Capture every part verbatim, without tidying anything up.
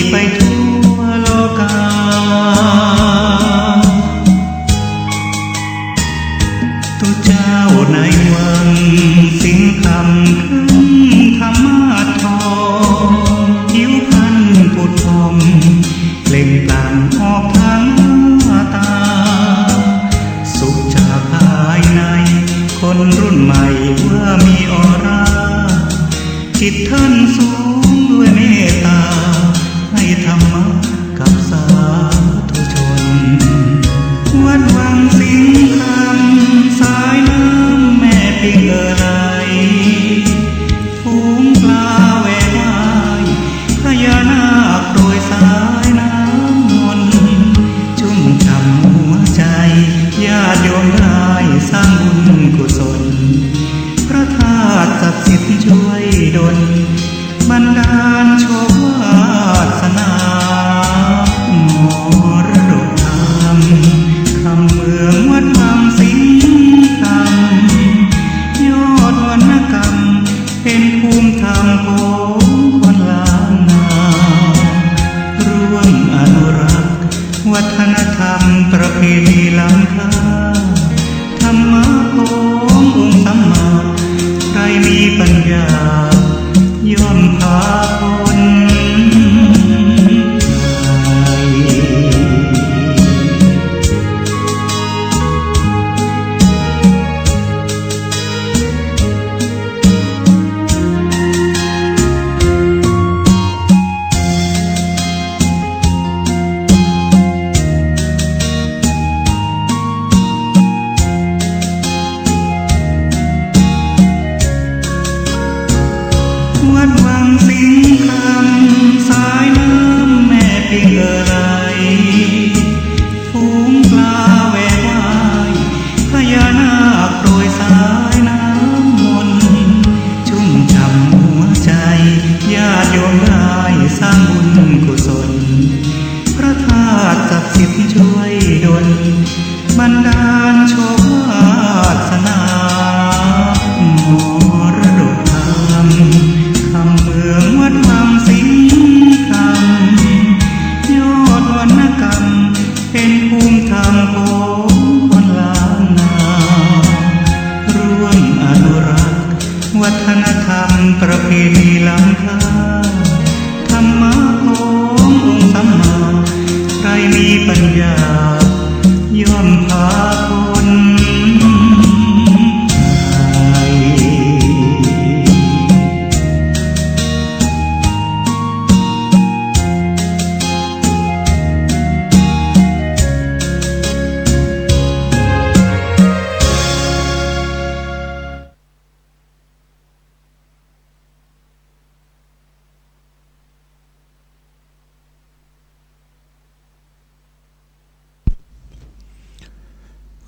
ไปทั่วโลกา ตุ๊เจ้าในวังสิงห์คำ ขึ้นธรรมาสน์ทอง ผิวพรรณผุดผ่อง เปล่งปลั่งออกทางหน้าตา สุขจากภายใน คนรุ่นใหม่ว่ามีออร่า จิตท่านสูงด้วยเมตตา ให้ธรรมะกับสาธุชน วัดวังสิงห์คำ สายน้ำแม่ปิงเอ่อไหล ฝูงปลาแหวกว่าย พญานาคโปรยสายน้ำมนต์ ชุ่มฉ่ำหัวใจ ญาติโยมได้สร้างบุญกุศล พระธาตุศักดิ์สิทธิ์ช่วยดล บันดาลโชควาสนา มรดกธรรม คำเมืองวัดวังสิงห์คำ ยอดวรรณกรรม เป็นภูมิธรรมของคนล้านนา ร่วมอนุรักษ์ วัฒนธรรมประเพณีล้ำค่า ธรรมะขององค์สัมมา ใครมีปัญญา ย่อมพาพ้นภัย วัดวังสิงห์คำ สายน้ำแม่ปิงเอ่อไหล ฝูงปลาแหวกว่าย พญานาคโปรยสายน้ำมนต์ ชุ่มฉ่ำหัวใจ ญาติโยมได้สร้างบุญกุศล พระธาตุศักดิ์สิทธิ์ช่วยดล บันดาลโชควาสนา มรดกธรรม คำเมืองวัดวังสิงห์คำ ยอดวรรณกรรม เป็นภูมิธรรมของคนล้านนา ร่วมอนุรักษ์ วัฒนธรรมประเพณีล้ำค่า ธรรมะขององค์สัมมา ใครมีปัญญา ย่อมพาพ้นภัย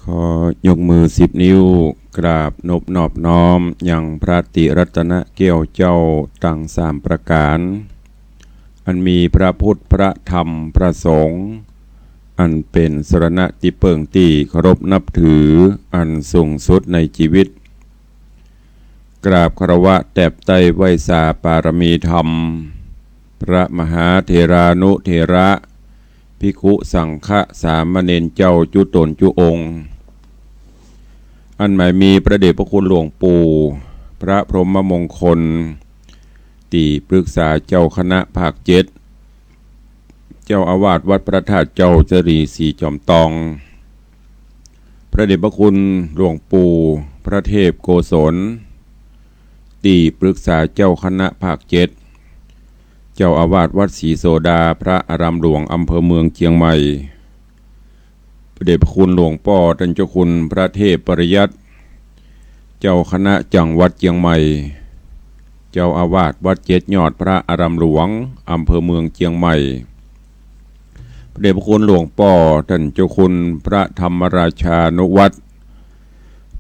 ขอยกมือสิบนิ้ว กราบนบนอบน้อมยังพระติรัตนแก้วเจ้าตังสามประก๋าน อันมีพระพุทธ พระธรรม พระสงฆ์ อันเป๋นสรณะตี้เปิ้งตี้เคารพนับถืออันสูงสุดในจีวิต กราบคารวะแตบใต้ไหว้สาปารมีธรรม พระมหาเถรานุเถระ ภิกขุสังฆะสามเณรเจ้าจุต๋นจุองค์ อันหมายมีพระเดชพระคุณหลวงปู่ พระพรหมมงคล ตี้ปรึกษาเจ้าคณะภาคเจ็ด เจ้าอาวาสวัดพระธาตุเจ้าสะหลีสีจอมตอง พระเดชพระคุณหลวงปู่พระเทพโกศล ตี้ปรึกษาเจ้าคณะภาคเจ็ด เจ้าอาวาสวัดศรีโสดา พระอารามหลวงอำเภอเมืองเจียงใหม่ พระเดชพระคุณหลวงป้อต้านเจ้าคุณพระเทพปริยัติ เจ้าคณะจังหวัดเจียงใหม่ เจ้าอาวาสวัดเจ็ดยอด พระอารามหลวงอำเภอเมืองเจียงใหม่ พระเดชพระคุณหลวงป้อต้านเจ้าคุณพระธรรมราชานุวัฒน์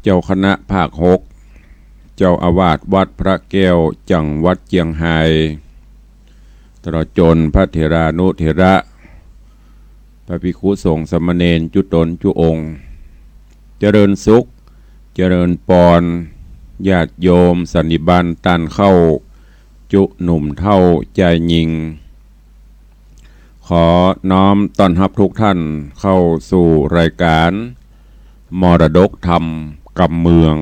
เจ้าคณะภาคหก เจ้าอาวาสวัดพระแก้วจังหวัดเจียงฮาย ตลอดจ๋นพระเถรานุเถระ พระภิกขุสงฆ์สามเณรจุต๋นจุองค์ เจริญสุข เจริญปอน ญาติโยมสันนิบาตต้านเข้า จุหนุ่มเฒ่าจายญิง ขอน้อมต้อนฮับทุกท่านเข้าสู่รายก๋านมรดกธรรมกำเมือง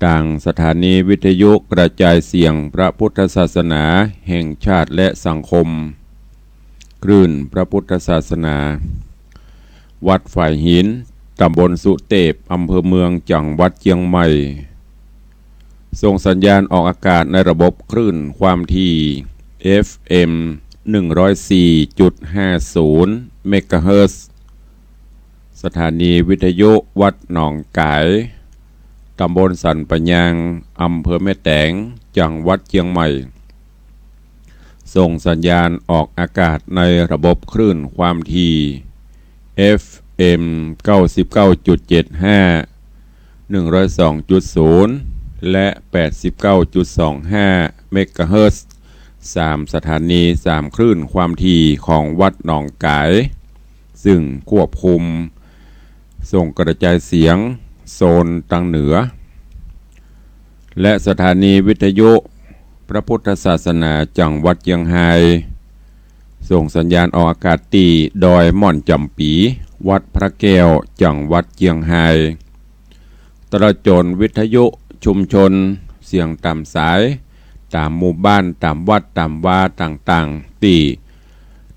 ตางสถานีวิทยุกระจายเสียงพระพุทธศาสนาแห่งชาติและสังคม คลื่นพระพุทธศาสนา วัดฝายหิน ตำบลสุเตพ อำเภอเมือง จังหวัดเจียงใหม่ ส่งสัญญาณออกอากาศในระบบคลื่นความถี่ เอฟเอ็ม หนึ่งร้อยสี่จุดห้าศูนย์ เมกะเฮิรตซ์ สถานีวิทยุวัดหนองก๋าย ตำบลสันป่ายาง อำเภอแม่แตง จังหวัดเจียงใหม่ ส่งสัญญาณออกอากาศในระบบคลื่นความถี่ เอฟเอ็ม เก้าสิบเก้าจุดเจ็ดห้า หนึ่งร้อยสองจุดศูนย์ และ แปดสิบเก้าจุดสองห้า เมกะเฮิรตซ์ สามสถานี สามคลื่นความถี่ของวัดหนองก๋าย ซึ่งควบคุมส่งกระจายเสียงโซนตางเหนือ และสถานีวิทยุพระพุทธศาสนาจังหวัดเจียงฮาย ส่งสัญญาณออกอากาศตี้ดอยม่อนจ๋ำปี๋ วัดพระแก้ว จังหวัดเจียงฮาย ตลอดจ๋นวิทยุชุมชนเสียงต๋ามสาย ต๋ามหมู่บ้าน ต๋ามวัด ต๋ามวาต่างๆ ตี้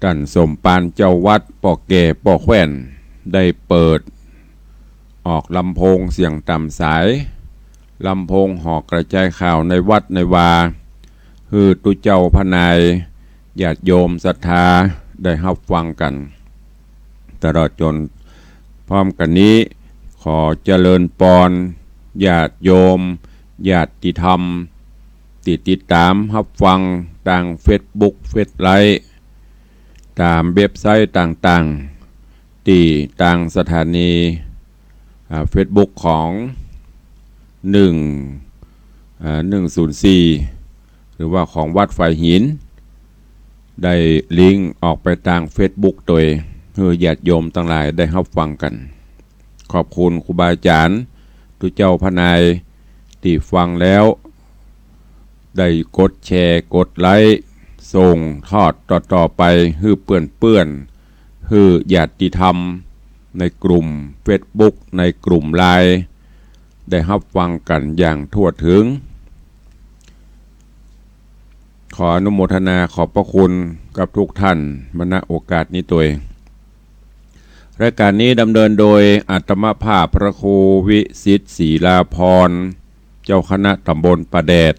ต้านสมภารเจ้าวัด ป้อแก่ ป้อแคว่น ได้เปิดออกลำโพงเสียงต๋ามสาย ลำโพงหอกระจายข่าวในวัดในวา หื้อตุ๊เจ้าพระนาย ญาติโยมศรัทธาได้ฮับฟังกั๋น ตลอดจ๋นพร้อมกั๋นนี้ ขอเจริญปอนญาติโยม ญาติธรรม ตี้ติดต๋ามฮับฟังตางเฟซบุ๊ก เฟซไลฟ์ ต๋ามเว็บไซต์ต่างๆ ตี้ตางสถานี อ่า เฟซบุ๊กของ หนึ่ง อ่า หนึ่งศูนย์สี่ หรือว่าของวัดฝายหิน ได้ลิงก์ออกไปตางเฟซบุ๊กตวย หื้อญาติโยมตังหลายได้ฮับฟังกั๋น ขอบคุณครูบาอาจ๋ารย์ ตุ๊เจ้าพระนาย ตี้ฟังแล้ว ได้กดแชร์ กดไลก์ ส่งทอดต่อๆ ไป หื้อเปื้อนๆ หื้อญาติธรรม ในกลุ่มเฟซบุ๊ก ในกลุ่มไลน์ ได้ฮับฟังกั๋นอย่างทั่วเถิง ขออนุโมทนาขอบพระคุณกับทุกท่านมา ณ โอกาสนี้ตวย รายการนี้ดำเนินโดยอาตมาภาพพระครูวิสิทธิ์ ศรีลาภรณ์ เจ้าคณะตำบลป่าแดด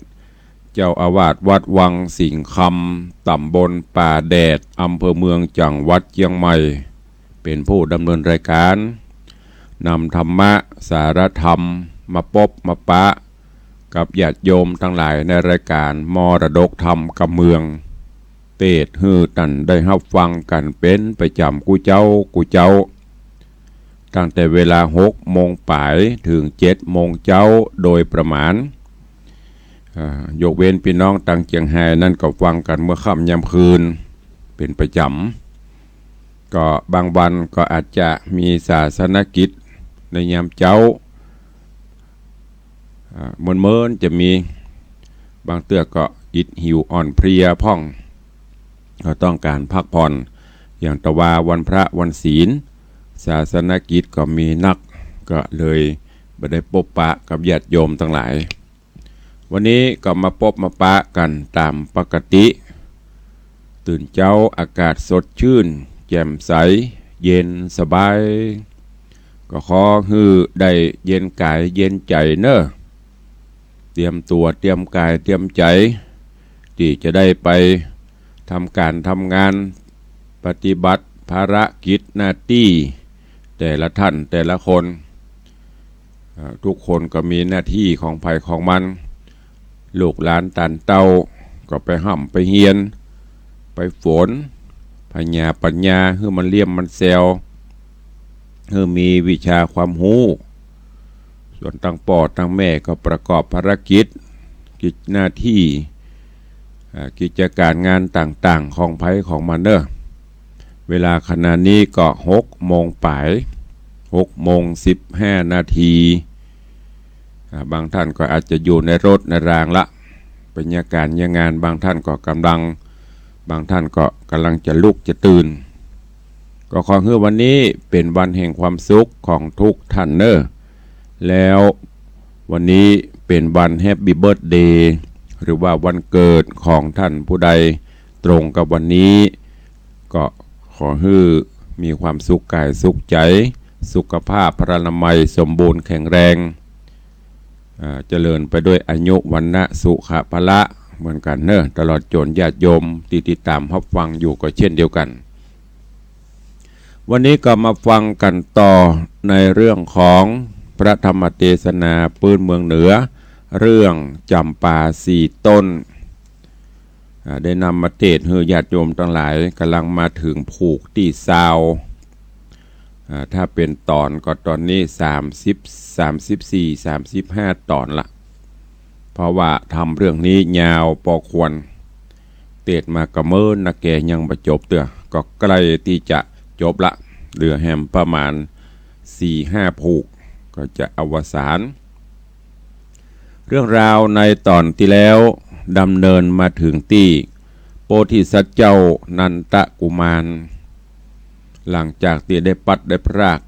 เจ้าอาวาสวัดวังสิงห์คำ ตำบลป่าแดด อำเภอเมือง จังหวัดเจียงใหม่ เป๋นผู้ดำเนินรายการ นำธรรมะ สาระธรรม มาปบมาปะ กับญาติโยมตังหลายในรายการมรดกธรรมกำเมือง เตสน์หื้อต้านได้ฮับฟังกั๋นเป๋นประจ๋ำกู้เจ๊ากู้เจ๊า ตั้งแต่เวลาหกโมงป๋ายเถิงเจ็ดโมงเจ๊าโดยประมาณ อ่า ยกเว้นปี้น้องตางเจียงฮายนั้นก็ฟังกั๋นเมื่อค่ำยามคืนเป๋นประจ๋ำ ก็บางวันก็อาจจะมีศาสนกิจในยามเจ๊า อ่า เมินๆ จะมี บางเตื้อก็อิดหิวอ่อนเพลียพ่อง ก็ต้องก๋านพักผ่อน อย่างตะวาวันพระวันศีล ศาสนกิจก็มีนัก ก็เลยบ่ได้ปบปะกับญาติโยมตังหลาย วันนี้ก็มาปบมาปะกั๋นต๋ามปกติ ตื่นเจ๊าอากาศสดชื่น แจ่มใส เย็นสบาย ก็ขอหื้อได้เย็นก๋ายเย็นใจ๋เน่อ เตรียมตั๋วเตรียมก๋ายเตรียมใจ๋ ตี้จะได้ไปทำก๋านทำงาน ปฏิบัติภารกิจหน้าตี้ แต่ละท่านแต่ละคน อ่า ทุกคนก็มีหน้าตี้ของใผของมัน ลูกหลานต้านเต้าก็ไปฮ่ำไปเฮียน ไปฝนผญาปัญญาหื้อมันเลี่ยมมันแซว หื้อมีวิชาความฮู้ ส่วนตางป้อตางแม่ก็ประกอบภารกิจ กิจหน้าตี้ อ่า กิจก๋านงานต่างๆ ของใผของมันเน่อ เวลาขณะนี้ก็หกโมงป๋าย หกโมงสิบห้านาที อ่า บางท่านก็อาจจะอยู่ในรถในรางละ เป๋นยามก๋านยามงาน บางท่านก็ก่ำลัง บางท่านก็ก่ำลังจะลุกจะตื่น ก็ขอหื้อวันนี้เป๋นวันแห่งความสุขของทุกท่านเน่อ แล้ววันนี้เป๋นวันแฮปปี้เบิร์ธเดย์ หรือว่าวันเกิดของท่านผู้ใดตรงกับวันนี้ ก็ขอหื้อมีความสุขก๋ายสุขใจ๋ สุขภาพพลานามัยสมบูรณ์แข็งแรง อ่า เจริญไปด้วยอายุ วรรณะ สุขะ พละ เหมือนกั๋นเน่อ ตลอดจ๋นญาติโยมตี้ติดต๋ามฮับฟังอยู่ก็เช่นเดียวกั๋น วันนี้ก็มาฟังกั๋นต่อในเรื่องของพระธรรมเตสนาปื๊นเมืองเหนือ เรื่องจ๋ำปาสี่ต้น อ่า ได้นำมาเตสน์หื้อญาติโยมตังหลาย ก่ำลังมาเถิงผูกตี้ซาว อ่า ถ้าเป๋นต๋อนก็ต๋อนนี้สามสิบ สามสิบสี่ สามสิบห้าต๋อนละ เพราะว่าธรรมเรื่องนี้ยาวปอควร เตสน์มาก็เมินนักแก่ยังบ่จบเตื้อ ก็ใก้ตี้จะจบละ เหลือแหมประมาณสี่ห้าผูกก็จะอวสาน เรื่องราวในต๋อนตี้แล้วดำเนินมาเถิงตี้โพธิสัตว์เจ้านันทกุมาร หลังจากตี้ได้พลัดได้พราก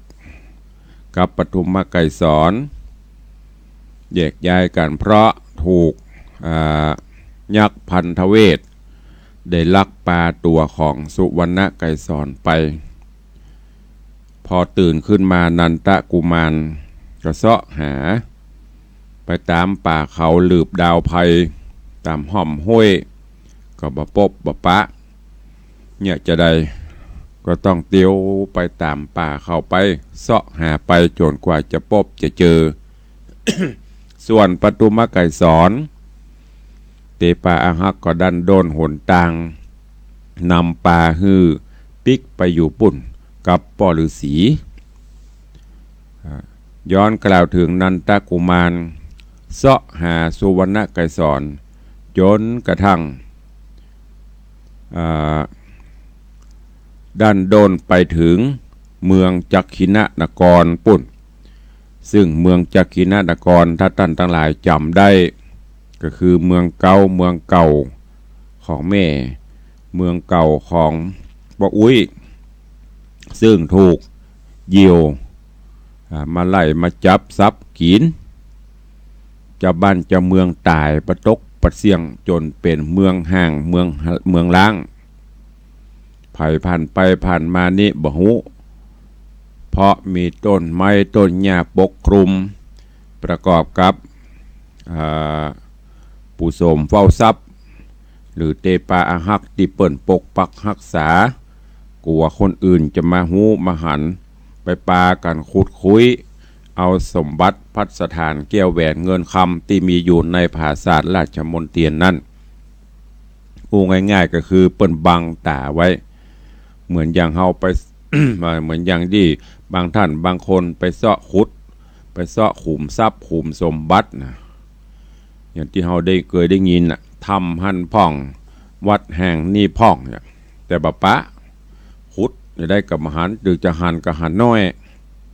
กับปทุมไกรสรณ์ แยกย้ายกั๋นเพราะถูก อ่า ยักษ์พันธเวทได้ลักปาตั๋วของสุวรรณไกรสรณ์ไป พอตื่นขึ้นมานันทกุมารก็เซาะหา ไปต๋ามป่าเขาหลืบดาวไพร ต๋ามฮ่อมห้วย ก็บ่ปบบ่ปะ เนี่ยจะใดก็ต้องเตียวไปต๋ามป่าเขาไป เซาะหาไปจ๋นกว่าจะปบจะเจอ ส่วนปทุมไกรสรณ์ เตปาอาหักก็ดั้นด้นหนตาง นำปาหื้อปิ๊กไปอยู่ปุ้นกับป้อฤๅษี อ่า ย้อนกล่าวเถิงนันทกุมาร เซาะหาสุวรรณไกรสรณ์ จ๋นกระทั่ง อ่า ดั้นด้นไปเถิงเมืองจักขิณนครปุ้น ซึ่งเมืองจักขิณนคร ถ้าต้านตังหลายจ๋ำได้ ก็คือเมืองเก๊า เมืองเก่าของแม่ เมืองเก่าของป้ออุ๊ย ซึ่งถูกเหยี่ยว อ่า มาไล่มาจับสับกิ๋น เจ้าบ้านเจ้าเมืองต๋ายปะตกปะเสี้ยง จ๋นเป๋นเมืองฮ้าง เมือง เมืองร้าง ใผผ่านไปผ่านมานี่บ่ฮู้ เพราะมีต้นไม้ต้นหญ้าปกคลุม ประกอบกับ อ่า ปู่โสมเฝ้าทรัพย์ หรือเตปาอาหักตี้เปิ้นปกปักฮักษา กั๋วคนอื่นจะมาฮู้มาหัน ไปปากั๋นขุดคุ้ย เอาสมบัติภัสถานแก้วแหวนเงินคำตี้มีอยู่ในผาสาทราชมณเฑียรนั้น อู้ง่ายๆ ก็คือเปิ้นบังต๋าไว้ เหมือนอย่างเฮาไป เหมือนอย่างตี้บางท่านบางคนไปเซาะขุด ไปเซาะขุมทรัพย์ขุมสมบัตินะ อย่างตี้เฮาได้เกยได้ยินน่ะ ถ้ำหั้นพ่อง วัดแห่งนี้พ่องเนี่ย แต่บ่ปะ ขุดจะได้ก็บ่หัน หรือจะหันก็หันน้อย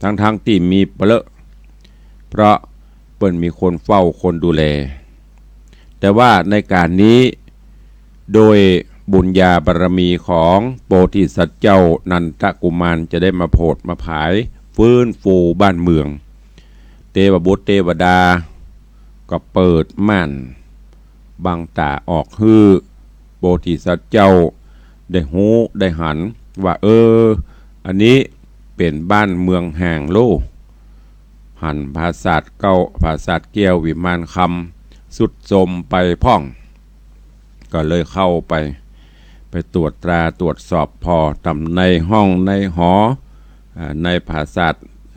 ทั้งๆ ตี้มีเปลอะ เพราะเปิ้นมีคนเฝ้าคนดูแล แต่ว่าในก๋านนี้ โดยบุญญาบารมีของโพธิสัตว์เจ้านันทกุมารจะได้มาโผดมาผาย ฟื้นฟูบ้านเมือง เตวบุตรเตวดาก็เปิดม่านบังต๋าออกหื้อโพธิสัตว์เจ้าได้ฮู้ได้หันว่า เออ อันนี้เป๋นบ้านเมืองฮ้างโล หันผาสาทเก๊า ผาสาทแก้ววิมานคำ ทรุดโทรมไปพ่อง ก็เลยเข้าไป ไปตรวจตราตรวจสอบผ่อต๋ามในห้องในหอ อ่า ในผาสาท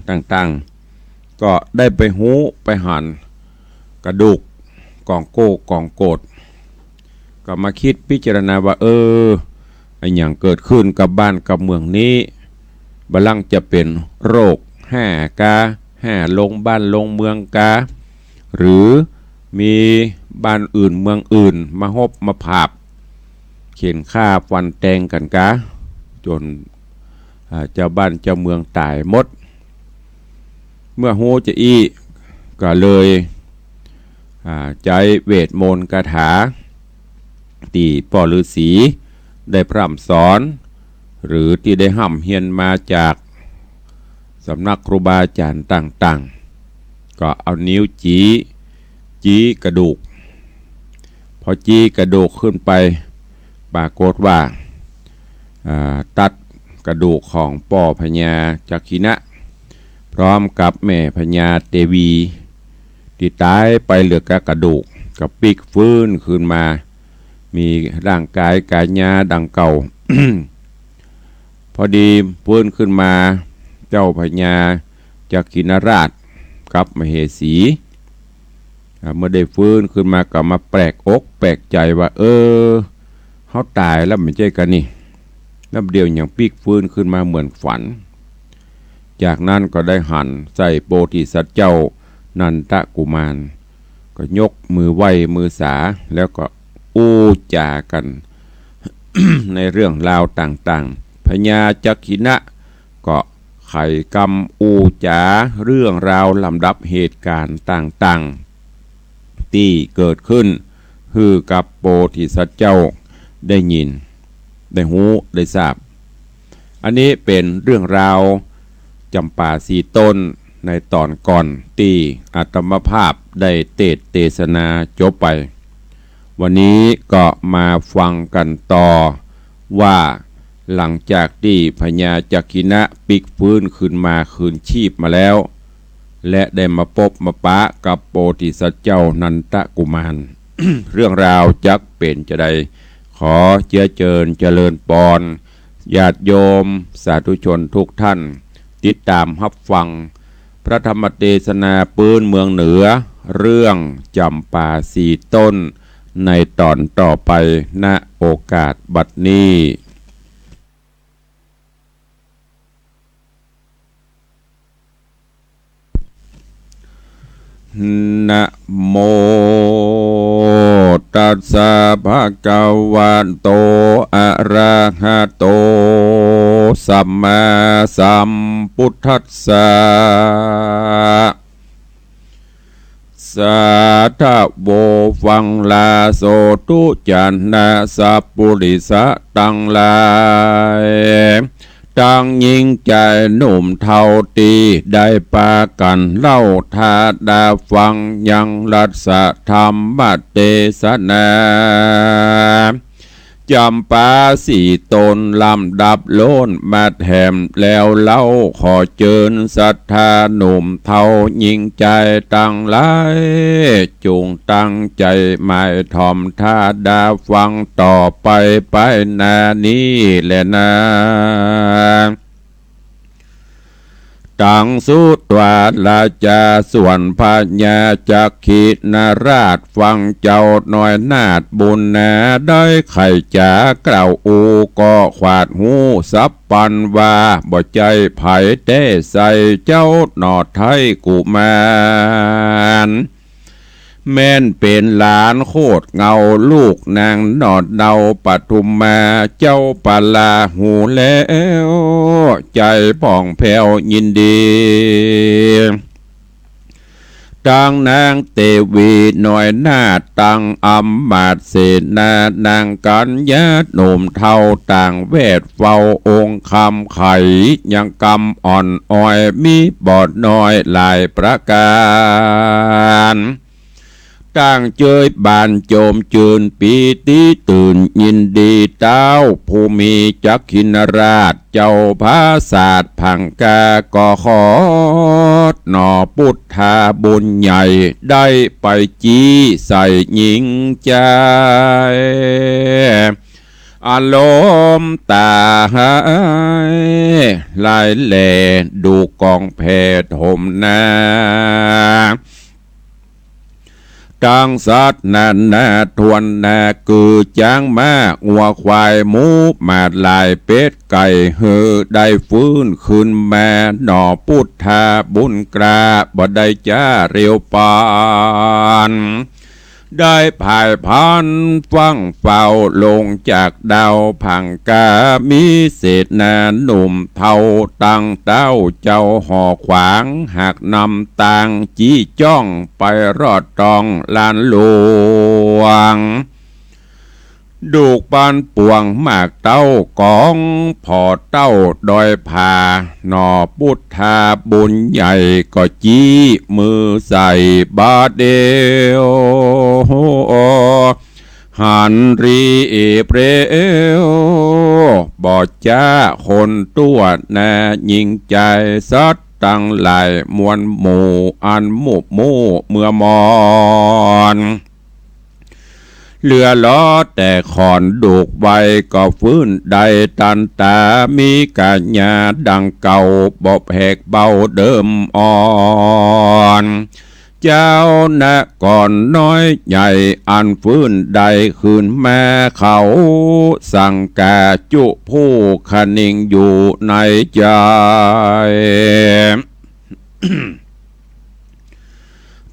ต่างๆ ก็ได้ไปฮู้ไปหันกระดูกก๋องโก้ก๋องโกด ก็มาคิดพิจารณาว่า เออ อะหยังเกิดขึ้นกับบ้านกับเมืองนี้ บ่ลังจะเป๋นโรคฮ้ากา ฮ้าลงบ้านลงเมืองกา หรือมีบ้านอื่นเมืองอื่นมาฮบมาผาบ เข่นฆ่าฟันแตงกั๋นกา จ๋น อ่า เจ้าบ้านเจ้าเมืองต๋ายหมด เมื่อฮู้จะอี้ก็เลย อ่า ใจ๊เวทมนต์คาถา ตี้ป้อฤๅษี ได้พร่ำสอน หรือตี้ได้ฮ่ำเฮียนมาจากสำนักครูบาอาจ๋ารย์ต่างๆ ก็เอานิ้วจี๊ จี๊กระดูก พอจี๊กระดูกขึ้นไป ปรากฏว่า อ่า ตัดกระดูกของป้อพญาจักขินะ พร้อมกับแม่พญาเตวี ตี้ต๋ายไปเหลือก้ากระดูก ก็ปิ๊กฟื้นขึ้นมา มีร่างก๋ายก๋าญาดังเก่า พอดีฟื้นขึ้นมา เจ้าพญาจักขินราชกับมเหสี อ่า เมื่อได้ฟื้นขึ้นมาก็มาแปลกอกแปลกใจ๋ว่า เออ เฮาต๋ายแล้วบ่ใจ้กานี่ แล้วเดี่ยวหยังปิ๊กฟื้นขึ้นมาเหมือนฝัน จากนั้นก็ได้หันใส่โพธิสัตว์เจ้านันทกุมาร ก็ยกมือไหว้มือสา แล้วก็อู้จ๋ากั๋น ในเรื่องราวต่างๆ พญาจักขินะก็ไขกำอู้จ๋าเรื่องราวลำดับเหตุก๋ารณ์ต่างๆ ตี้เกิดขึ้น หื้อกับโพธิสัตว์เจ้าได้ยิน ได้ฮู้ ได้ทราบ อันนี้เป๋นเรื่องราวจ๋ำปาสี่ต้นในต๋อนก่อนตี้อาตมาภาพได้เตสน์เตสนาจบไป วันนี้ก็มาฟังกั๋นต่อว่าหลังจากตี้พญาจักขินะปิ๊กฟื้นขึ้นมาคืนชีพมาแล้ว และได้มาปบมาปะกับโพธิสัตว์เจ้านันทกุมาร เรื่องราวจักเป๋นจาใด ขอเจื้อเจิญเจริญปอน ญาติโยมสาธุชนทุกท่าน ติดต๋ามฮับฟัง พระธรรมเตสนาปื๊นเมืองเหนือ เรื่องจ๋ำปาสี่ต้น ในต๋อนต่อไป ณ โอกาสบัดนี้ นะโม ตัสสะ ภะคะวะโต อะระหะโต สัมมาสัมพุทธัสสะ สาธะโว ฟังลาโส ทุจานะ สัปปุริสะตังหลาย ตังญิงจายหนุ่มเฒ่าตี้ได้ปากั๋นเล่าถ้าดาฟังยังรัสธรรมเตสนา จ๋ำปาสี่ต้นลำดับโล้นมาแถมแล้วเล่า ขอเจิญศรัทธาหนุ่มเฒ่าญิงจายตังหลาย จุ่งตั้งใจ๋หมายถ่อมถ้าดาฟังต่อไปไปหน้านี้แลนา ตัง สุตวา ราจา ส่วนพญาจักขินราชฟังเจ้าน้อยนาถบุญนาได้ไขจ๋ากล่าวอู้ก็ขวาดฮู้สับปันว่า บ่ใจ้ใผแต๊ไส้เจ้าหน่อไทยกุมาร แม่นเป๋นหลานโคตรเงาลูกนางหน่อเนาปทุมมา เจ้าปาลาฮู้แล้ว ใจ๋ผ่องแผ้วยินดี ตังนางเตวีน้อยนาถตังอำมาตย์เสนา นางกัญญาหนุ่มเฒ่าต่างแวดเฝ้าองค์คำไข ยังกำอ่อนอ้อยมีบ่น้อยหลายประก๋าน ตั้งเจยบานโจมจืนปีติตื่นยินดีเต้าผู้มีจักขินราชเจ้าผาสาทผังกา ก็ขอหน่อพุทธาบุญใหญ่ได้ไปจี้ใส่ญิงจาย อารมณ์ต๋ายหลายแลดูกองแผ่ถมนา ตังสัตว์นานาถ้วนหน้า กือจ๊างม้างัวควายหมูหมาหลายเป็ดไก่ หื้อได้ฟื้นคืนมาหน่อพุทธาบุญกล้า บ่ได้จ๊าเร็วปาน ได้ผายพรรณฟั่งเฝ้าลงจากดาวผังกา มีเสนาหนุ่มเฒ่าตังเต้าเจ้าหอขวาง หากนำตางจี้จ้องไปรอดตองลานหลวง ดูกปันปวงหมากเต้ากอง ผ่อเต้าดอยผา หน่อปุทธาบุญใหญ่ ก็จี้มือใส่บ่าเดียว หันรีเปรียว บ่จ๊าคนตั้วนา ญิงจายสัตว์ตังหลายมวลหมู่ อันหมู่หมู่เมื่อมอน เหลือลอแต่ขอนดูกไว้ ก็ฟื้นได้ตันต๋า มีกัญญาดังเก่า บ่แผกเบาเดิมอ่อน เจ้านครน้อยใหญ่ อันฟื้นได้คืนมา เขาสังกาจุผู้คะนิงอยู่ในใจ๋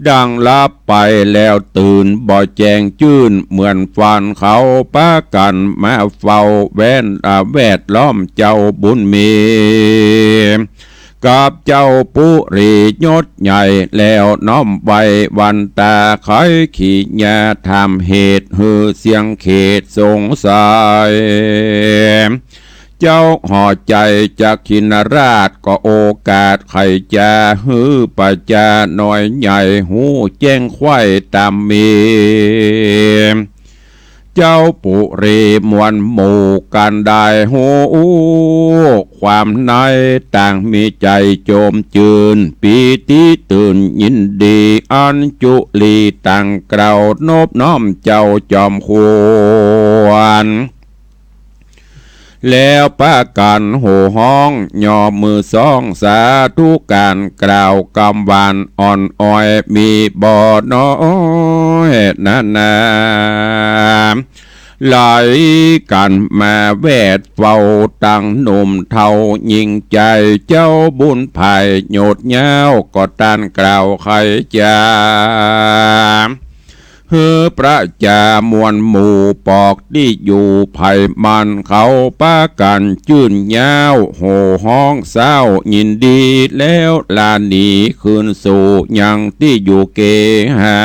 ดังหลับไปแล้วตื่นบ่แจ้งจื้น เหมือนฝันเขาปากั๋นมาเฝ้า แว่น อ่า แวดล้อมเจ้าบุญมี กับเจ้าปุรียศใหญ่ แล้วน้อมไหว้วันต๋า ไขขีญาถามเหตุ หื้อเสี้ยงเขตสงสัย เจ้าหอใจ๋จักขินราช ก็โอกาสไขจ๋า หื้อประจาน้อยใหญ่ ฮู้แจ้งไขว้ต๋ามมี เจ้าปุรีมวลหมู่กั๋นได้ฮู้ ความในต่างมีใจ๋โจมจื้น ปีติตื่นยินดี อัญจุลีต่างกล่าวนบน้อมเจ้าจอมควร แล้วปากั๋นโห่ฮ้อง ย่อมือซ้องสาธุก๋าน กล่าวกำหวานอ่อนอ้อย มีบ่น้อยนานา ไหลกั๋นมาแวดเฝ้า ตังหนุ่มเฒ่าญิงจาย เจ้าบุญภายโยชน์ยาว ก็ต้านกล่าวไขจ๋า หื้อประจามวลหมู่ปอกตี้อยู่ไผมัน เขาปากั๋นจื้นย้าว โห่ฮ้องเศร้ายินดี แล้วลาหนีคืนสู่ยังตี้อยู่เกหา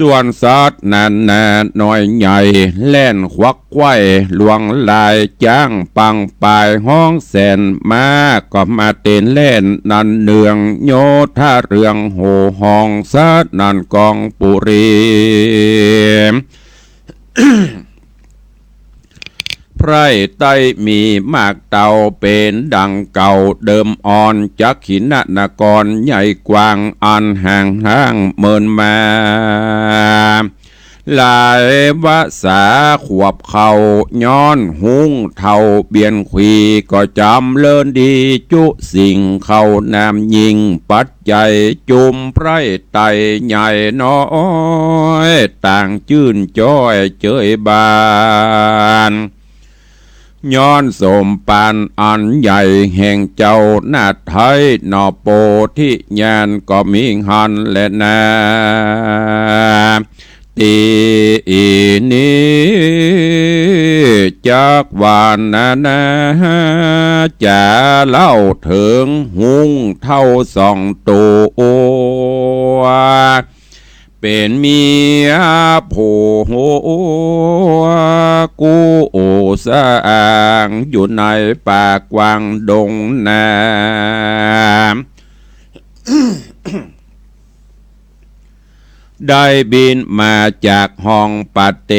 ส่วนสัตว์นานาน้อยใหญ่ แล่นขวักไขว้หลวงลาย จ๊างปังปายฮ้องแสน ม้าก็มาเต้นแล่นนันเนือง โยธาเรืองโห่ฮ้องสนั่นกองปุรี ไพร่ไต้มีหมากเต้าเป๋นดังเก่าเดิมอ่อน จักขินนครใหญ่กว้าง อันห่างห้างเมินมา หลายวสาขวบเข้า ย้อนฮุ้งเฒ่าเบียนขวี ก็จ๋ำเริญดีจุสิ่ง เข้าน้ำยิ่งปัจจัย จุมไพร่ไต้ใหญ่น้อย ต่างจื้นจ้อยเจยบาน ย้อนสมภารอันใหญ่แห่งเจ้านาไทย หน่อโพธิญาณก็มีหั้นแลนา ตี้อี้นี้จักว่านานา จ๋าเล่าเถิงฮุ้งเฒ่าสองตั๋ว เป๋นเมียผู้กู้สร้าง อยู่ในป่ากว้างดงนา ได้บินมาจากห้องปะเต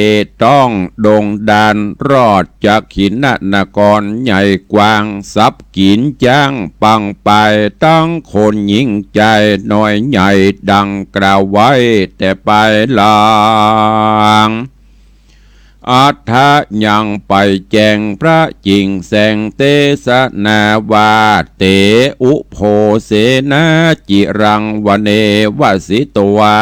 ต้องดงดาน รอดจักขินนครใหญ่กว้าง สับกิ๋นจ๊างปังปาย ตังคนญิงจายน้อยใหญ่ ดังกล่าวไว้แต่ปายหลัง อัฏฐะยังไปแจ้งพระจิ่งแสงเตสนาว่า เตอุโภเสนาจิรังวะเนวะสิตวา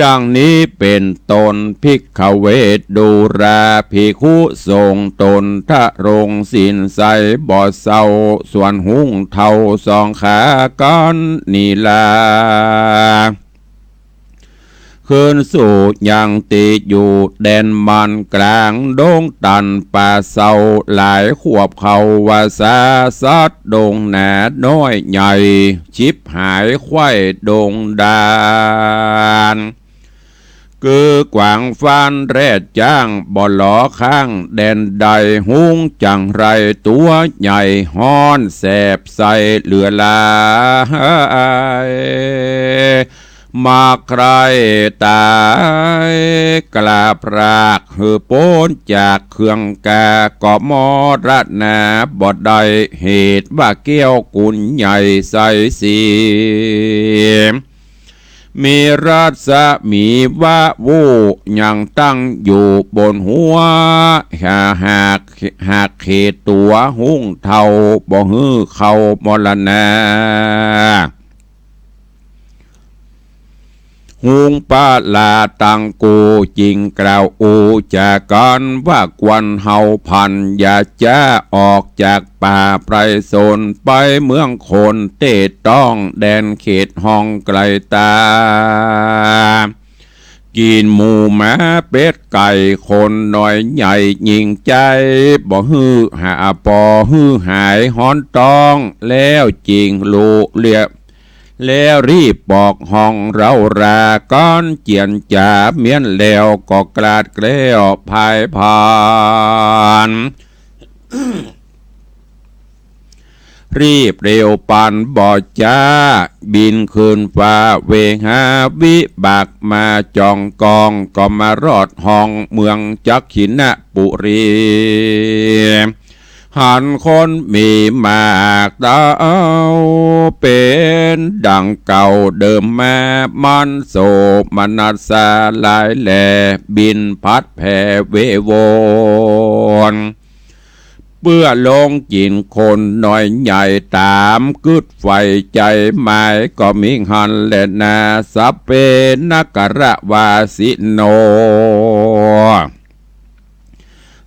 ดังนี้เป๋นต้น ภิกขเวทดูราภิกขุสงฆ์ ต๋นทรงศีลใสบ่เศร้า ส่วนฮุ้งเฒ่าสองขากั๋นนี้ลา คืนสู่ยังตี้อยู่แดนมัน กลางดงตันป่าเศร้า หลายขวบเข้าว่าสาสัตว์ดงนาน้อยใหญ่ ฉิบหายไขว้ดงดาน กือกว้างฟานแร่จ๊าง บ่หลอข้างแดนใด หุงจั๋งไรตั๋วใหญ่ฮ้อนแสบใสเหลือหลาย มาใคร่ต๋ายกล้าพรากหื้อป๊นจากเคืองกา ก็มรณาบ่ได้ เหตุว่าแก้วกุลใหญ่ใสสี มีรัศมีวะวุยังตั้งอยู่บนหัว หาก หากเขตตั๋วหุงเฒ่า บ่หื้อเขามรณา หุงปะลาตังกูจึงกล่าวอู้จ๋ากั๋นว่า ควรเฮาพันอย่าจ๊าออกจากป่าไพรสน ไปเมืองคนเต้ต้องแดนเขตห้องไกลต๋า กิ๋นหมูหมาเป็ดไก่คนน้อยใหญ่ยิ่งใจ๋ บ่หื้อหา บ่หื้อหายฮ้อนต๊อง แล้วจึงลุเลีย แล้วรีบบอกห้องเร้ารา ก้อนเจียนจ๋าเมี้ยนแล้วก็กลาดแคล้วพายพาน รีบเร็วปานบ่จ๊า บินขึ้นฟ้าเวหา วิบากมาจ่องกอง ก็มารอดห้องเมืองจักขินปุรี หันคนมีมากเต้า เป๋นดังเก่าเดิมมา มันโสมนัสสาหลายแล บินพัดแผ่เววน เปื้อลงกิ๋นคนน้อยใหญ่ ต๋ามกึ๊ดใฝ่ใจ๋หมาย ก็มีหั้นแลนา สัพเพ นครวาสิโน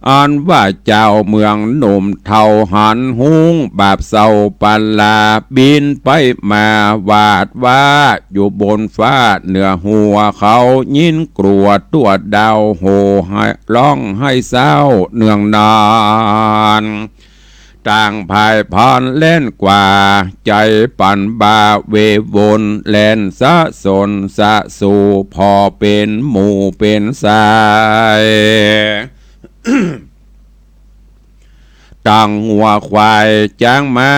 อันว่าเจ้าเมืองหนุ่มเฒ่าหันหุงบาปเศร้าปะลา บินไปมาหวาดหว้าอยู่บนฟ้าเหนือหัวเขา ยินกลัวตั๋วดาวโห่ไห้ ฮ้องไห้เศร้าเนืองนาน ต่างพายพานแล่นกว่า ใจ๋ปันบาเววน แล่นสะสนสะสู่ ผ่อเป๋นหมู่เป๋นสาย ต่างงัวควายจ๊างม้า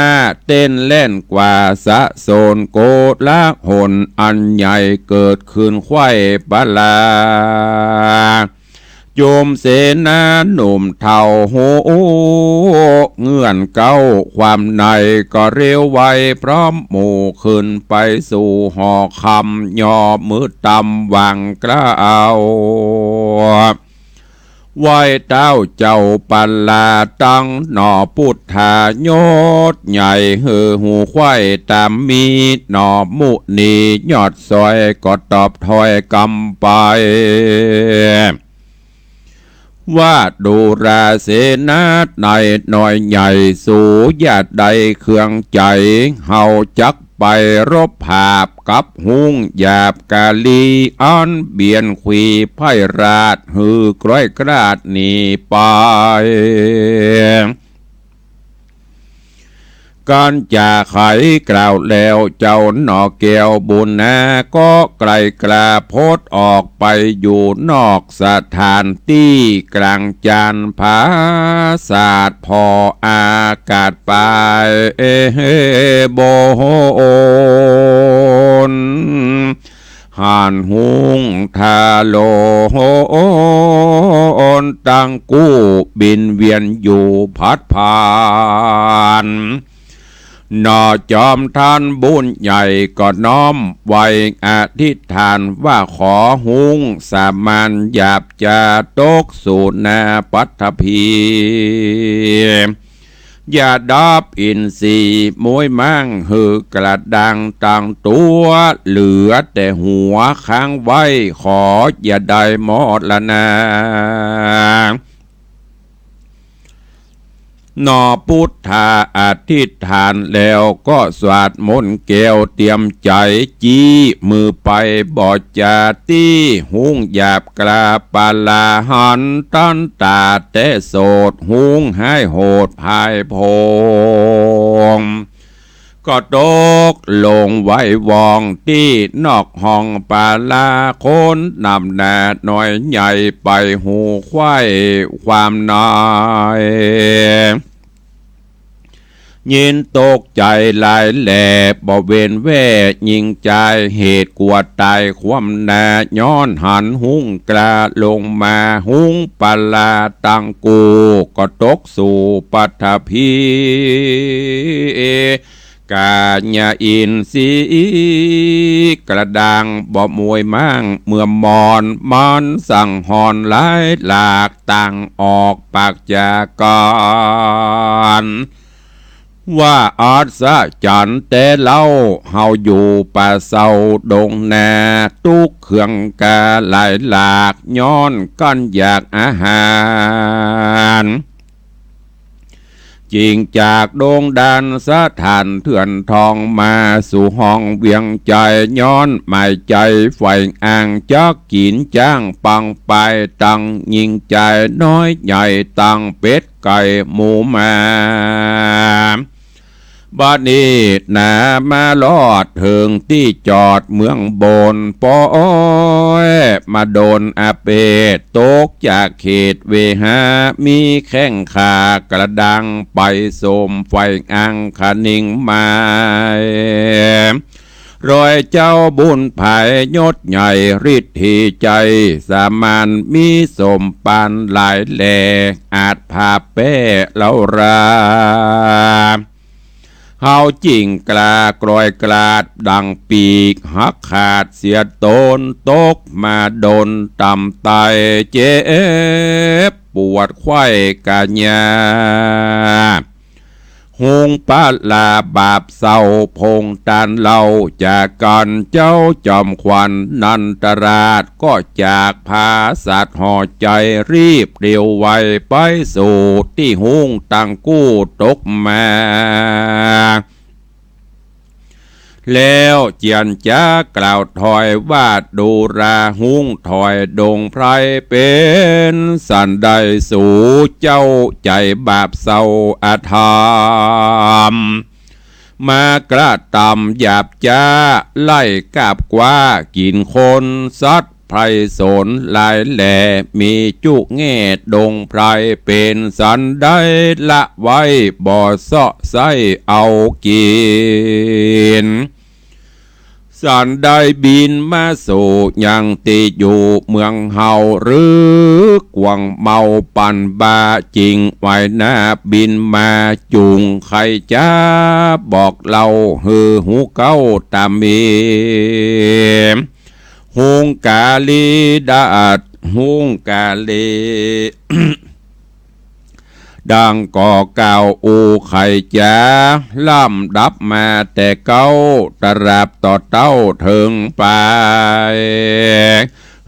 เต้นแล่นกว่าสะสน โกลาหลอันใหญ่เกิดขึ้นไขว้ปะลา จุมเสนาหนุ่มเฒ่าฮู้เงื่อนเก๊าความใน ก็เร็วไวพร้อมหมู่ ขึ้นไปสู่หอคำ ย่อมือตำหว่างกล่าว ไหว้เต้าเจ้าปะลา ตังหน่อปุทธายศใหญ่ หื้อหูไขว้ต๋ามมี หน่อมุนียอดสอย ก็ตอบถ้อยกำไป ว่าดูราเสนาในน้อยใหญ่ สูอย่าได้เคืองใจ๋ เฮาจักไปรบผาบกับฮุ้งหยาบกาลี อันเบียนขวีไพร่ราช หื้อคร้อยคลาดหนีไป กันจาไขกล่าวแล้ว เจ้าหน่อแก้วบุญนา ก็ไกลกล้าพดออกไปอยู่นอกสถานตี้ กลางจานผาสาดผ่ออากาศไปบน หันฮุ้งทาโลนตังกู้บินเวียนอยู่พัดผ่าน หน่อจอมทันบุญใหญ่ก็น้อมไหว้อธิษฐานว่า ขอฮุ้งสามานหยาบจาตกสู่นาปัทภี อย่าดับอินทรีย์มวยม้างหื้อกระด้างตังตั๋ว เหลือแต่หัวค้างไว้ ขออย่าได้มรณา หน่อปุทธาอธิษฐานแล้วก็สวดมนต์แก้วเตรียมใจ๋ จี๊มือไปบ่จาตี้ฮุ้งหยาบกล้าปาลาหัน ตันตาแต่โสดฮุ้งหายโหดพ่ายโพง ก็ตกลงไว้ว่องตี้นอกห้องปาลา คนนำหน้าน้อยใหญ่ไปฮู้ไขว้ความใน ยินตกใจ๋หลายแล บ่เว้นแว่ญิงจาย เหตุกั๋วต๋ายคว่ำหน้า ย้อนหันฮุ้งกล้าลงมา ฮุ้งปาลาตังกู้ ก็ตกสู่ปัทภี ก๋าญาอินทรีย์กระด้าง บ่มวยม้างเมื่อมอน มันสังหรณ์หลายหลาก ต่างออกปากจากกั๋น ว่าอัศจรรย์แต๊เล่า เฮาอยู่ป่าเซาดงนา ตุ๊กข์เคืองกาหลายหลาก ย้อนกั้นอยากอาหาร จิ่งจากดงดานสถานเถื่อนทอง มาสู่ห้องเวียงใจ๋ ย้อนหมายใจ๋ใฝ่อ้าง จักกิ๋นจ๊างปังไป ตังญิงจายน้อยใหญ่ ตังเป็ดไก่หมูหมา บัดนี้หนามารอดเถิงตี้จอดเมืองบน ปอยมาดนอเปศ ตกจากเขตเวหา มีแข้งขากระด้าง ไปสมใฝ่อ้างคะนิงหมาย รอยเจ้าบุญผายยศใหญ่ ฤทธีใจ๋สามาน มีสมปานหลายแล อาจผาบแป๊เล้ารา เฮาจิ่งกล้ากรอยกลาดดั่งปีก หักขาดเสียตน ตกมาดนต่ำไต เจ็บปวดไขว้ก๋าญา ฮุ้งปาลาบาปเศร้า พงตานเล่าจากกั๋น เจ้าจอมขวัญนันทราช ก็จากผาสัตว์ห่อใจ๋ รีบเร็วไวไปสู่ตี้ฮุ้งตังกู้ตกมา แล้วเจียรจ๋ากล่าวถอยว่า ดูราฮุ้งถอยดงไพร เป๋นสันใดสูเจ้าใจ๋บาปเศร้าอธรรม มากระตำหยาบจ๊า ไล่กาบกว้ากิ๋นคน สัตว์ไพรสนหลายแล มีจุแง่ดงไพร เป๋นสันใดละไว้ บ่เซาะไส้เอากิ๋น สันใดบินมาสู่ยังตี้อยู่เมืองเฮา หรือกวางเมาปั่นบ่า จิ่งไหวหน้าบินมา จุ่งใค่จ๊าบอกเล่าหื้อฮู้เก๊าต๋ามมี ฮุ้งกาลีดาษ ฮุ้งกาลี ดังก่อกล่าวอู้ไขจ๋า ลำดับมาแต่เก๊า ตราบต่อเต้าเถิงปาย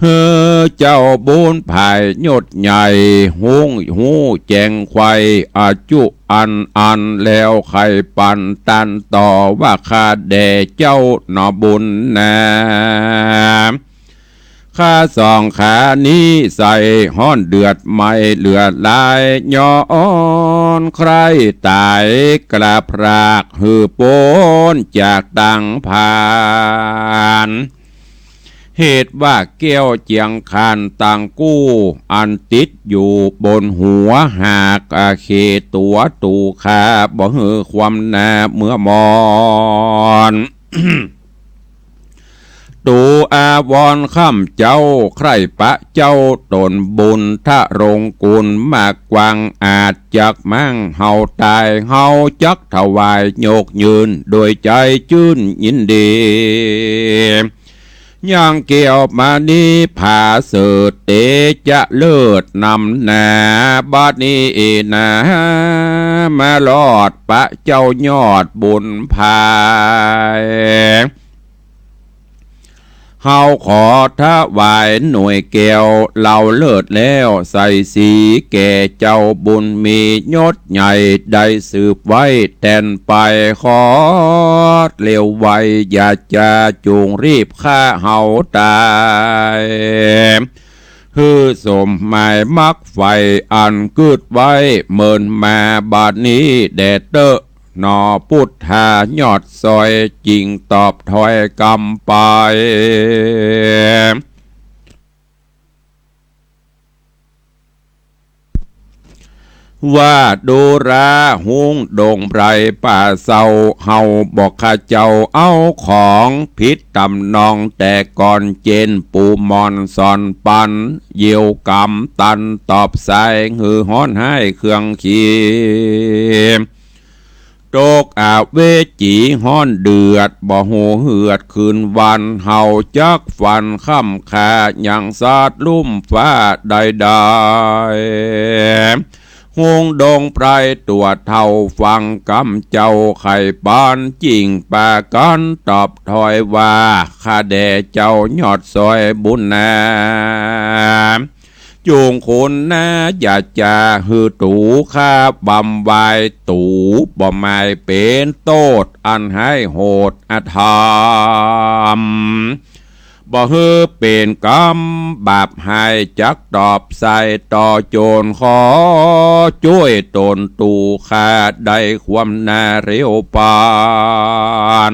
หื้อเจ้าบุญผายยศใหญ่ ฮุ้งฮู้แจ้งไขว้ อาจุอันอันแล้วไขปันตันต่อ ว่าข้าแด่เจ้าหนอบุญนา ข้าสองขานี้ใส่ฮ้อนเดือดไหม้เหลือหลาย ย้อนใคร่ต๋ายกล้าพราก หื้อป๊นจากตังผาน เหตุว่าแก้วเจียงคานตังกู้ อันติดอยู่บนหัวหาก อาเขตั๋วตู๋ข้า บ่หื้อความหน้าเมื่อมอน ตู๋อาวรณ์ค่ำเจ๊า ใคร่ปะเจ้าต๋นบุญ ทะรงกุลมากกว้าง อาจจักมั่งเฮาต๋าย เฮาจักถวายยกยืน โดยใจ๋จื้นยินดี ยังแก้วมณีผาเสริฐ เตจะเลิศนำหน้า บัดนี้นา มารอดปะเจ้ายอดบุญผาย เฮาขอถวายหน่วยแก้วเหล้าเลิศแล้ว ใส่สีแก่เจ้าบุญมียศใหญ่ ได้สืบไว้แตนไป ขอเร็วไวอย่าจะจุ่งรีบฆ่าเฮาต๋าย หื้อสมหมายมักใฝ่อันกึ๊ดไว้เมินมา บัดนี้แด่เต๊อะ หนอ ปุทธายอดซอย จึงตอบถอยกำไป ว่าดูราฮุ้งดงไพรป่าเซา เฮาบ่ข้าเจ้าเอาของผิดตำนองแต่ก่อน เจนปู่หม่อนสอนปัน เยียวกำตันตอบสาย หื้อฮ้อนฮ้ายเคืองขี ตกอเวจีฮ้อนเดือด บ่ฮู้เฮือดคืนวัน เฮาจักฝันค่ำค่า ยังสาดลุ่มฟ้าใดๆ ฮุ้งดงไพรตั๋วเฒ่าฟังกำเจ้า ใค่ปานจิ่งปากั๋นตอบถอยว่า ข้าแด่เจ้ายอดซอยบุญนา จุ่งคุณนา อย่าจะหื้อตู๋ข้าบำวาย ตู๋บ่หมายเป๋นโต้ษอันฮ้ายโหดอธรรม บ่หื้อเป๋นกำบาปฮ้าย จักตอบสายต่อโจร ขอจ้วยต๋นตู๋ข้าได้ความนาเร็วปาน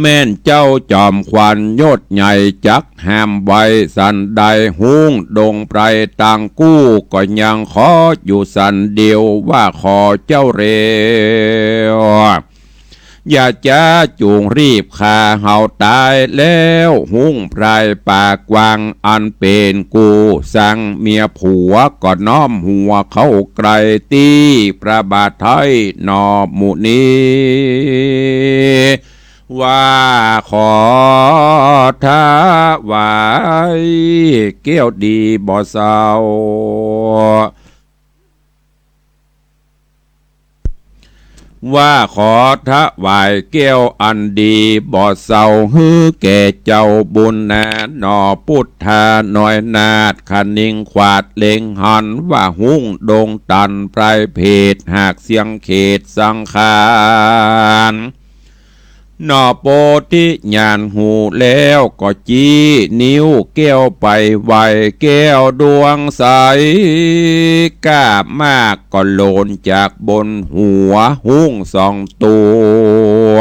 แม่นเจ้าจอมขวัญยศใหญ่จักห้ามไว้สันใด ฮุ้งดงไพรตังกู้ก็ยังขออยู่สันเดียว ว่าขอเจ้าเร็ว อย่าจ๊าจุ่งรีบฆ่าเฮาต๋ายแล้ว ฮุ้งไพรป่ากว้างอันเป๋นกู้ สั่งเมียผัวก็น้อมหัวเข้าใกล้ ตี้พระบาทไท้หนอหมู่นี้ ว่าขอถวายแก้วดีบ่เซา ว่าขอถวายแก้วอันดีบ่เซา หื้อแก่เจ้าบุญนา หนอปุทธาน้อยนาถ คะนิงขวาดเล็งหัน ว่าฮุ้งดงตันไพรเผด หากเสี้ยงเขตสังขาร หนอโพธิญาณฮู้แล้วก็จี้นิ้วแก้วไปไหว้ แก้วดวงใส ก้ามากก็หล่นจากบนหัวฮุ้งสองตั๋ว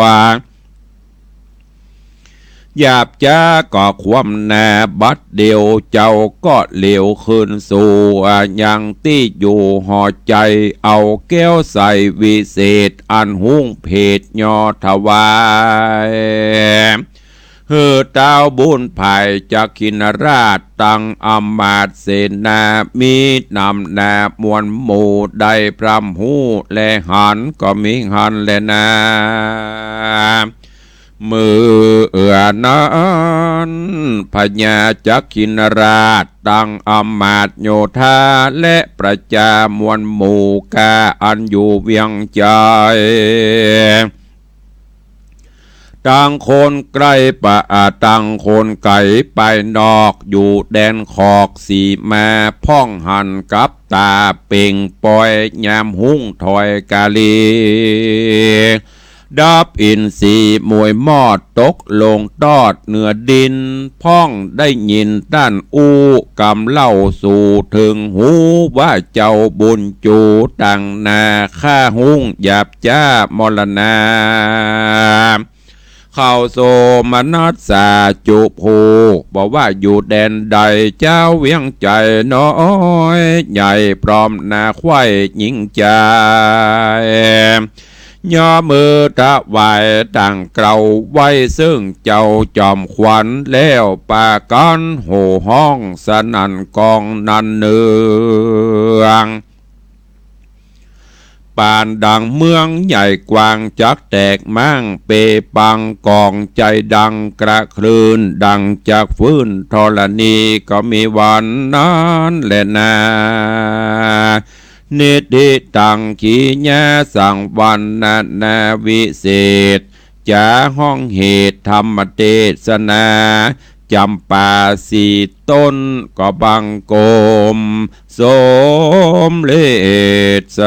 หยาบจ๊าก็คว่ำหน้าบัดเดี่ยว เจ้าก็เหลียวคืนสู่ยังตี้อยู่ ห่อใจ๋เอาแก้วใสวิเศษ อันฮุ้งเผดย่อถวาย หื้อต้าวบุญผายจักขินราช ตังอำมาตย์เสนา มีนำหน้ามวลหมู่ ได้พร่ำฮู้และหัน ก็มีหั้นแลนา เมื่อนั้นพญาจักขินราช ตังอำมาตย์โยธา และประจามวลหมู่ก้า อันอยู่เวียงจันทน์ ตังคนใก้ปะ ตังคนไก๋ไปนอก อยู่แดนขอกสีมา พ่องหันกับต๋าเป่งปอย ยามฮุ้งถอยกาลี ดับอินทรีย์มวยมอด ตกลงตอดเหนือดิน พ่องได้ยินต้านอู้ กำเล่าสู่เถิงหู ว่าเจ้าบุญจู๋ตังนา ฆ่าฮุ้งหยาบจ๊ามรณา เข้าโสมนัสสาจุภู บ่ว่าอยู่แดนใด จาวเวียงจันทน์น้อยใหญ่ พร้อมนาไขว้หญิงจาย ย่อมือถวายต่างเกลาไว้ ซึ่งเจ้าจอมขวัญแล้ว ปากั๋นโห่ฮ้องสนั่นก้องนันเนือง ปานดังเมืองใหญ่กว้างจักแตกม้าง เปปังก้องใจ๋ดังกระคลื่น ดังจักฟื้นธรณี ก็มีวันนั้นแลนา นิธิตัง กิริยาสังวรรณนาวิเศษ จ๋าฮ้องเหตุธรรมเตสนา จ๋ำปาสีต้น ก็บังคมสมเร็จเส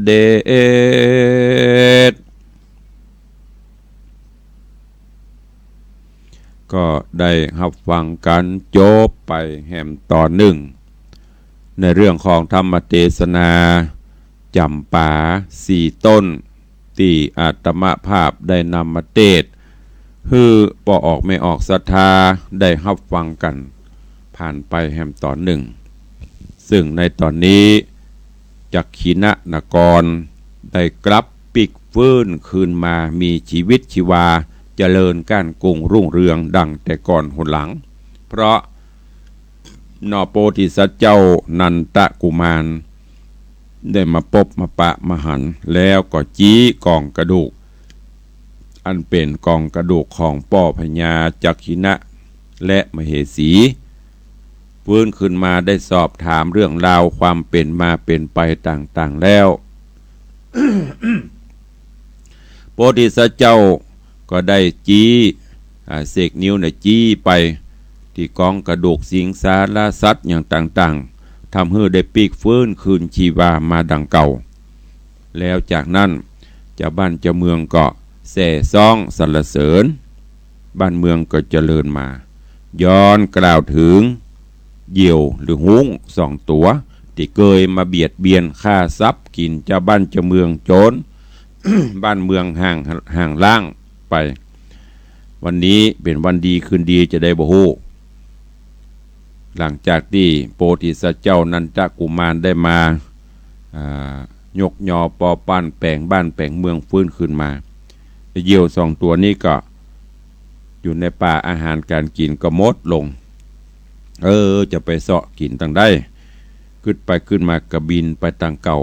ด็จ ก็ได้ฮับฟังกั๋นจบไปแหมต๋อนนึ่ง ในเรื่องของธรรมเตสนา จ๋ำปาสี่ต้น ตี้อาตมาภาพได้นำมาเตสน์ หื้อป้อออกแม่ออกศรัทธาได้ฮับฟังกั๋น ผ่านไปแหมต๋อนนึ่ง ซึ่งในต๋อนนี้ จักขิณะนครได้กลับปิ๊กฟื้นคืนมามีจีวิตชีวา เจริญก้านกุงรุ่งเรืองดังแต่ก่อนหนหลัง เพราะหน่อโพธิสัตว์เจ้านันทกุมาร ได้มาปบมาปะมาหัน แล้วก็จี๊กองกระดูก อันเป๋นกองกระดูกของป้อพญาจักขิณะและมเหสี ฟื้นคืนมาได้สอบถามเรื่องราวความเป๋นมาเป๋นไปต่างๆ แล้ว โพธิสัตว์เจ้าก็ได้จี๊ อ่า เสกนิ้วเนี่ยจี๊ไปตี้กองกระดูกสิงสารสัตว์อย่างต่างๆ ทำหื้อได้ปิ๊กฟื้นคืนชีวามาดังเก่า แล้วจากนั้นจาวบ้านจาวเมืองก็แซ่ซ้องสรรเสริญ บ้านเมืองก็เจริญมา ย้อนกล่าวเถิงเหยี่ยวหรือฮุ้งสองตั๋ว ตี้เกยมาเบียดเบียนฆ่าสับกิ๋นจาวบ้านจาวเมืองจ๋น บ้านเมืองห่าง ห่างล้างไป วันนี้เป๋นวันดีคืนดีจาใดบ่ฮู้ หลังจากตี้โพธิสัตว์เจ้านันทกุมารได้มา อ่า ยกยอป้อปั้นแป๋งบ้านแป๋งเมืองฟื้นคืนมา เหยี่ยวสองตั๋วนี้ก็อยู่ในป่า อาหารก๋านกิ๋นก็หมดลง เออ จะไปเซาะกิ๋นตังใด กึ๊ดไปกึ๊ดมาก็บินไปตางเก่า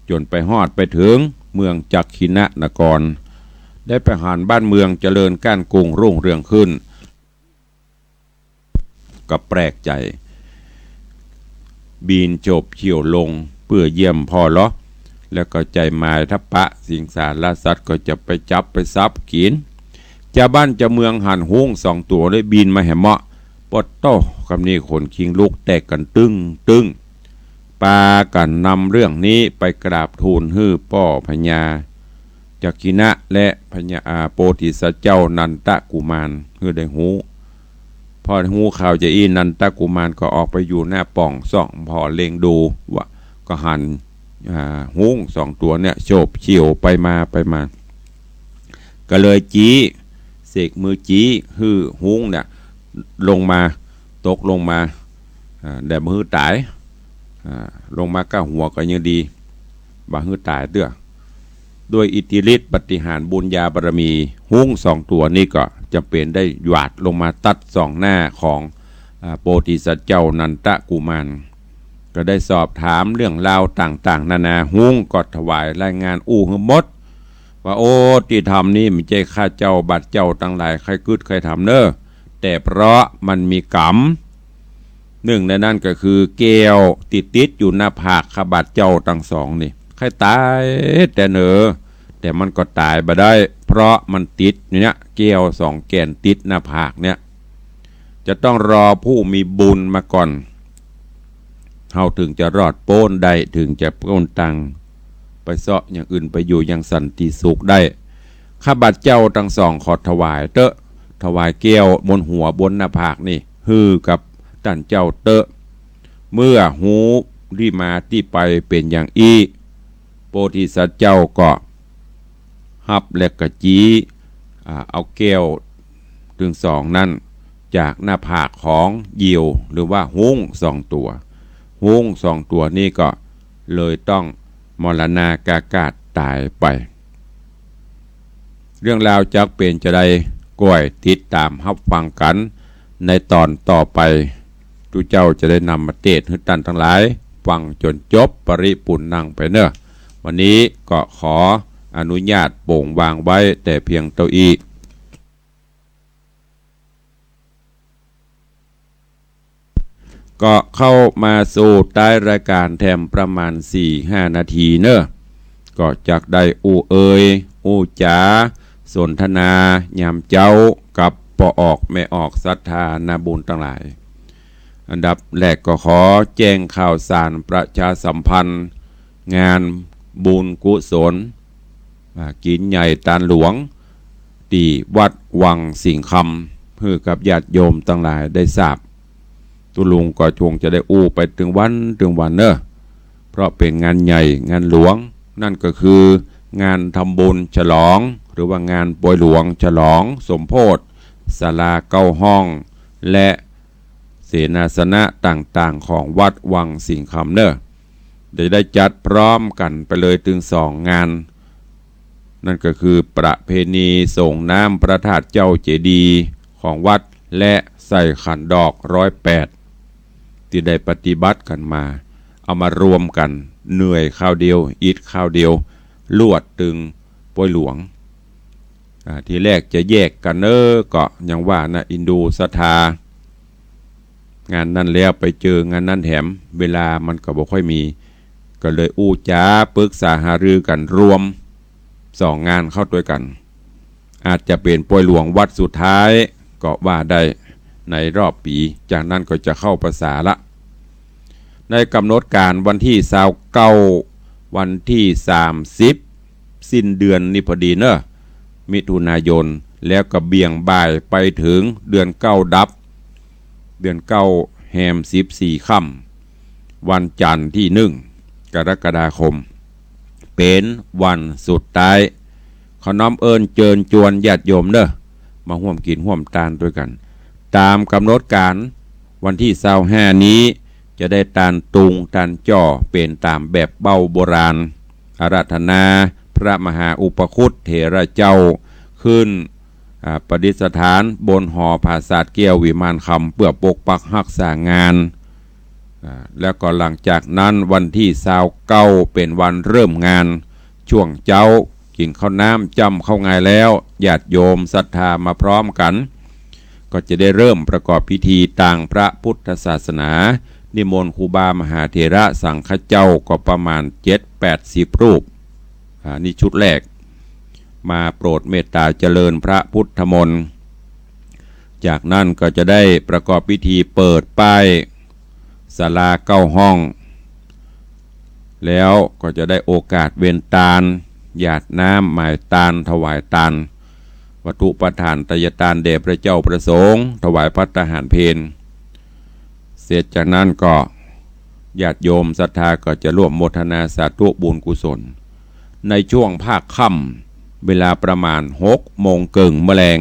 จ๋นไปฮอดไปเถิงเมืองจักขิณะนคร ได้ไปหันบ้านเมืองเจริญก้านกุงรุ่งเรืองขึ้น ก็แปลกใจ๋ บินโฉบเฉี่ยวลงเปื้อเยี่ยมผ่อเลาะ แล้วก็ใจ๋หมายถ้าปะสิงสารสัตว์ก็จะไปจับไปสับกิ๋น จาวบ้านจาวเมืองหันฮุ้งสองตั๋วได้บินมาแหมเมาะ ปะโต้ กำนี้ขนคิงลุกแตกกั๋นตึ้งตึ้ง ปากั๋นนำเรื่องนี้ไปกราบทูลหื้อป้อพญาจักขิณะและพญา อ่า โพธิสัตว์เจ้านันทกุมารหื้อได้ฮู้ พอฮู้ข่าวจาอี้นันทกุมารก็ออกไปอยู่หน้าป่องส่องผ่อเล็งดูว่า ก็หัน อ่า ฮุ้งสองตั๋วเนี่ยโฉบเฉี่ยวไปมาไปมา ก็เลยจี๊ เสกมือจี๊หื้อฮุ้งเนี่ยลงมา ตกลงมา อ่า แต่บ่หื้อต๋าย อ่า ลงมาก้าหัวก็ยังดี บ่หื้อต๋ายเตื้อ ด้วยอิทธิฤทธิ์ปาฏิหาริย์บุญญาบารมี ฮุ้งสองตั๋วนี้ก็จ๋ำเป๋นได้หวาดลงมาตัดส่องหน้าของ อ่า โพธิสัตว์เจ้านันทกุมาร ก็ได้สอบถามเรื่องราวต่างๆ นานา ฮุ้งก็ถวายรายงานอู้หื้อหมด ว่า โอ้ ตี้ทำนี้บ่ใจ้ข้าเจ้าบาดเจ้าตังหลายใค่กึ๊ดใค่ทำเน่อ แต่เพราะมันมีก๋รรม นึ่งในนั้นก็คือแก้วตี้ติดอยู่หน้าผากข้าบาดเจ้าตังสองนี่ ใค่ต๋ายแต๊เน่อ แต่มันก็ต๋ายบ่ได้ เพราะมันติดอยู่เนี่ย แก้วสองแก่นติดหน้าผากเนี่ย จะต้องรอผู้มีบุญมาก่อน เฮาเถิงจะรอดป๊นได้ เถิงจะป๊นตัง ไปเซาะอย่างอื่นไปอยู่อย่างสันติสุขได้ ข้าบาดเจ้าตังสองขอถวายเต๊อะ ถวายแก้วบนหัวบนหน้าผากนี่ หื้อกับต้านเจ้าเต๊อะ เมื่อฮู้ตี้มาตี้ไปเป๋นอย่างอี้ โพธิสัตว์เจ้าก็ฮับและก็จี๊ อ่า เอาแก้วตึงสองนั้นจากหน้าผากของเหยี่ยวหรือว่าฮุ้งสองตั๋ว ฮุ้งสองตั๋วนี้ก็เลยต้องมรณาคาตต๋ายไป เรื่องราวจักเป๋นจาใด ก้อยติดต๋ามฮับฟังกั๋นในต๋อนต่อไป ตุ๊เจ้าจะได้นำมาเตสน์หื้อต้านตังหลายฟังจ๋นจบปริปูรณ์ไปเน่อ วันนี้ก็ขออนุญาตโป๋งวางไว้แต่เพียงเต้าอี้ ก็เข้ามาสู่ต๊ายรายก๋านแถมประมาณสี่ห้านาทีเน่อ ก็จักได้อู้เอ่ยอู้จ๋าสนทนายามเจ๊ากับป้อออกแม่ออกศรัทธานาบุญตังหลาย อันดับแรกก็ขอแจ้งข่าวสารประชาสัมพันธ์ งานบุญกุศล อ่า กิ๋นใหญ่ตานหลวง ตี้วัดวังสิงห์คำ หื้อกับญาติโยมตังหลายได้ทราบ ตุ๊ลุงก็คงจะได้อู้ไปตึงวันตึงวันเน่อ เพราะเป๋นงานใหญ่งานหลวง นั่นก็คืองานทำบุญฉลอง หรือว่างานปอยหลวงฉลองสมโภชน์ศาลาเก้าห้อง และเสนาสนะต่างๆ ของวัดวังสิงห์คำเน่อ จะได้จัดพร้อมกั๋นไปเลยตึงสองงาน นั่นก็คือประเพณีส่งน้ำพระธาตุเจ้าเจดีย์ของวัด และใส่ขันดอกร้อยแปด ตี้ได้ปฏิบัติกั๋นมา เอามารวมกั๋น เหนื่อยคราวเดียว อิดคราวเดียว ลวดตึงปอยหลวง อ่า ทีแรกจะแยกกั๋นเน่อ ก็ยังว่านะ อินดูศรัทธา งานนั้นแล้วไปเจองานนั้นแถม เวลามันก็บ่ค่อยมี ก็เลยอู้จ๋าปรึกษาหารือกั๋นรวมสองงานเข้าตวยกั๋น อาจจะเป๋นปอยหลวงวัดสุดท้ายก็ว่าได้ในรอบปี๋ จากนั้นก็จะเข้าพรรษาละ ในก๋ำหนดก๋านวันตี้ซาวเก้า วันตี้สามสิบ สิ้นเดือนนี้พอดีเน่อ มิถุนายน แล้วก็เบี่ยงบ่ายไปเถิงเดือนเก้าดับ เดือนเก้าแฮมสิบสี่ค่ำ วันจันทร์ตี้หนึ่งกรกฎาคม เป๋นวันสุดท้าย ขอน้อมเอิ้นเจิญจวนญาติโยมเน่อ มาฮ่วมกิ๋นฮ่วมตานตวยกั๋น ต๋ามก๋ำหนดก๋าน วันตี้ซาวห้านี้ จะได้ตานตุงตานจ้อ เป๋นต๋ามแบบเบ้าโบราณ อาราธนาพระมหาอุปคุตเถระเจ้า ขึ้น อ่า ประดิษฐานบนหอผาสาทแก้ววิมานคำ เปื้อปกปักฮักษางาน อ่า แล้วก็หลังจากนั้นวันตี้ซาวเก้าเป๋นวันเริ่มงาน ช่วงเจ๊ากิ๋นข้าวน้ำจ้ำข้าวงายแล้ว ญาติโยมศรัทธามาพร้อมกั๋น ก็จะได้เริ่มประกอบพิธีตางพระพุทธศาสนา นิมนต์ครูบามหาเถระสังฆเจ้าก็ประมาณเจ็ดแปดสิบรูป อ่า นี่ชุดแรก มาโปรดเมตต๋าเจริญพระพุทธมนต์ จากนั้นก็จะได้ประกอบพิธีเปิดป้ายศาลาเก้าห้อง แล้วก็จะได้โอกาสเวนตาน หยาดน้ำหมายตาน ถวายตาน วัตถุปาทานไตยตานแด่พระเจ้าพระสงฆ์ ถวายภัตตาหารเพล เสร็จจากนั้นก็ญาติโยมศรัทธาก็จะร่วมโมทนาสาธุบุญกุศล ในช่วงภาคค่ำ เวลาประมาณหกโมงเกิ่งเมื่อแลง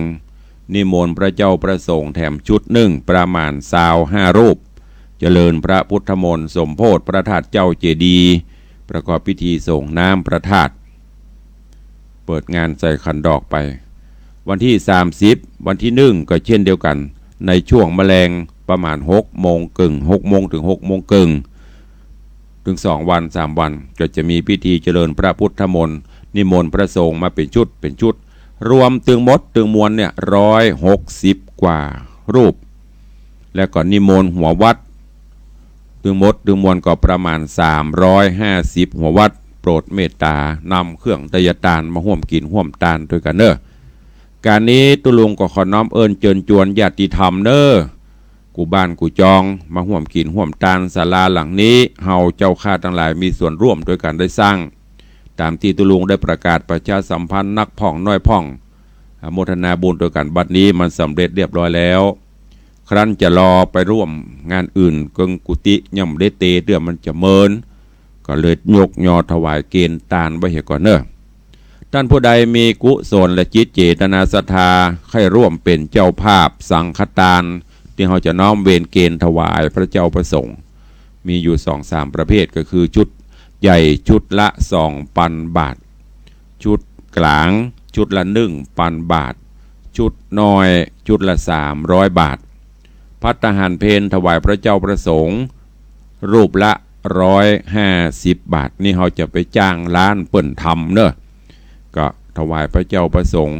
นิมนต์พระเจ้าพระสงฆ์แถมชุดหนึ่ง ประมาณซาวห้ารูป เจริญพระพุทธมนต์สมโภชน์พระธาตุเจ้าเจดีย์ ประกอบพิธีส่งน้ำพระธาตุ เปิดงานใส่ขันดอกไป วันตี้สามสิบ วันตี้หนึ่งก็เช่นเดียวกั๋น ในช่วงเมื่อแลงประมาณหกโมงเกิ่ง หกโมงถึงหกโมงเกิ่ง ถึงสองวันสามวัน ก็จะมีพิธีเจริญพระพุทธมนต์ นิมนต์พระสงฆ์มาเป๋นชุดเป๋นชุด รวมตึงหมดตึงมวลเนี่ย ร้อยหกสิบกว่ารูป แล้วก็นิมนต์หัววัด ตึงหมดตึงมวลก็ประมาณสามร้อยห้าสิบหัววัด โปรดเมตต๋านำเครื่องไตยตานมาฮ่วมกิ๋นฮ่วมตานตวยกั๋นเน่อ ก๋านนี้ตุ๊ลุงก็ขอน้อมเอิ้นเจิญจวนญาติธรรมเน่อ กู้บ้านกู้จอง มาฮ่วมกิ๋นฮ่วมตานศาลาหลังนี้ เฮาเจ้าข้าตังหลายมีส่วนร่วมตวยกั๋นได้สร้าง ต๋ามตี้ตุ๊ลุงได้ประกาศประชาสัมพันธ์นักพ่องน้อยพ่อง อนุโมทนาบุญตวยกั๋นบัดนี้มันสำเร็จเรียบร้อยแล้ว ครั้นจะรอไปร่วมงานอื่นเกิ่งกุฏิย่อมได้เตเตื้อมันจะเมิน ก็เลยยกยอถวายเกณฑ์ตานไว้เหียก่อนเน่อ ต้านผู้ใดมีกุศลและจิตเจตนาศรัทธาใค่ร่วมเป๋นเจ้าภาพสังฆตาน ตี้เฮาจะน้อมเวนเกณฑ์ถวายพระเจ้าพระสงฆ์ มีอยู่สองสามประเภท ก็คือชุดใหญ่ชุดละสองปันบาท ชุดก๋างชุดละหนึ่งปันบาท ชุดน้อยชุดละสามร้อยบาท ภัตตาหารเพลถวายพระเจ้าพระสงฆ์ รูปละร้อยห้าสิบบาท นี่เฮาจะไปจ้างร้านเปิ้นทำเน่อ ก็ถวายพระเจ้าพระสงฆ์